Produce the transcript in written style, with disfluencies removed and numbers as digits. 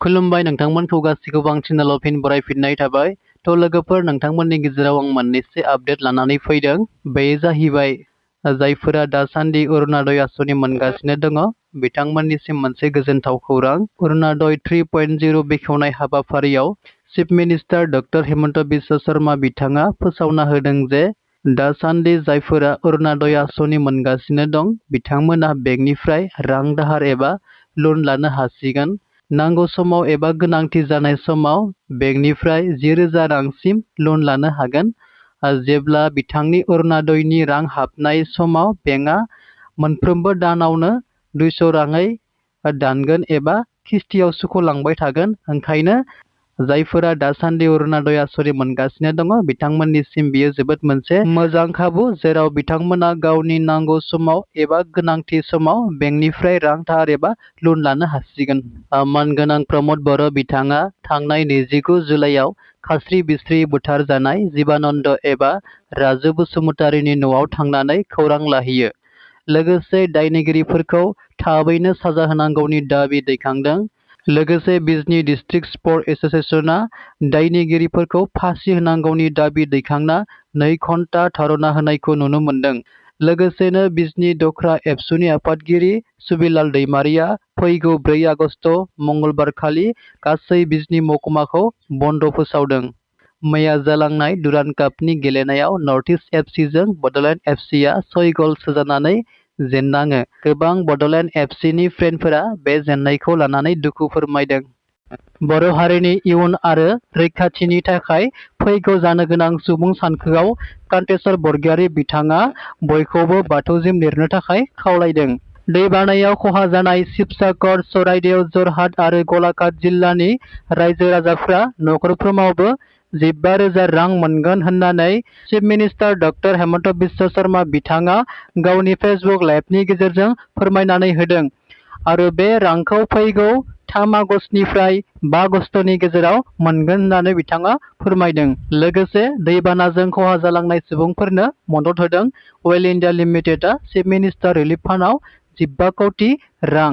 खुलुमबाय नोंथांमोनखौ गासिखौबो आं चेनेलाव फिन बरायफिननाय थाबाय। थ' लोगोफोर, नोंथांमोननि गेजेराव आं मोननैसो आपडेट लानानै फैदों। बे जाहैबाय जायफोरा दासान्दि अरुणोदय आसनि मोनगासिनो दङ बिथांमोननिसिम मोनसे गोजोनथाव खौरां। अरुणोदय 3.0 बेखेवनाय हाबाफारियाव chief minister doctor Hemant Biswa Sharma बिथाङा फोसावना होदों जे दासान्दि जायफोरा अरुणोदय आसनि मोनगासिनो दं बिथांमोना बेंकनिफ्राय रां दाहार एबा लन लानो हासिगोन। नांगौ समाव एबा गोनांथि जानाय समाव बेंकनिफ्राय 10,000 रांसिम लन लानो हागोन। जेब्ला बिथांनि अरुणोदयनि रां हाबनाय समाव बेंकआ मोनफ्रोमबो दानावनो 200 राङै दानगोन एबा किस्तियाव सुख'लांबाय थागोन। ओंखायनो जायफोरा दासान्दि अरुणोदय आसनि मोनगासिनो दङ बिथांमोननिसिम बियो जोबोद मोनसे मोजां खाबु, जेराव बिथांमोना गावनि नांगौ समाव एबा गोनांथि समाव बेंकनिफ्राय रां दाहार एबा लन लानो हासिगोन। मानगोनां प्रमद बर' बिथाङा थांनाय 29 जुलाइआव खास्रि बिस्रि बुथारजानाय जीबानन्द एबा राजु बसुमतारीनि न'आव थांनानै खौरां लाहैयो। लोगोसे दायनिगिरिफोरखौ थाबैनो साजा होनांगौनि दाबि दैखांदों। लोगोसे बिजनी डिस्ट्रिक्ट स्पर्ट एसोसिएशना दायनिगिरिफोरखौ फासि होनांगौनि दाबि दैखांना 2 घन्टा धारना होनायखौ नुनो मोन्दों। लोगोसेनो बिजनी दख्रा एबसुनि आफादगिरि सुबिलाल दैमारिया फैगौ 4 आगस्ट मंगलबारखालि गासै बिजनी महकुमाखौ बन्द फोसावदों। मैया जालांनाय दुरान्ड कापनि गेलेनायाव नर्थ-इस्ट एफसिजों बडलेण्ड एफसिआ 6 गल सोजानानै जेननाङो। गोबां बडलेण्ड एफसिनि फेनफोरा बे जेननायखौ लानानै दुखु फोरमायदों। बर' हारिनि इयुन आरो रैखाथिनि थाखाय फैगौ जानो गोनां सुबुं सानखोआव कान्तेश्वर बरगयारी बिथाङा बयखौबो बाथौसिम लिरनो थाखाय खावलायदों। दैबानायाव खहा जानाय शिबसागर, चराइदेव, जरहाट आरो गलाघाट जिल्लानि रायजो राजाफ्रा नखरफ्रोमावबो 15,000 रां मोनगोन होननानै chief minister doctor Hemant Biswa Sharma बिथाङा गावनि फेसबुक लाइभनि गेजेरजों फोरमायनानै होदों। आरो बे रांखौ फैगौ 3 आगस्तनिफ्राय 5 आगस्तनि गेजेराव मोनगोन होननानै बिथाङा फोरमायदों। लोगोसे दैबानाजों खहा जालांनाय सुबुंफोरनो मदद होदों। अइल इन्डिया लिमिटेडआ चिफ मिनिस्टार रिलिफ फान्डआव 15 कौटि रां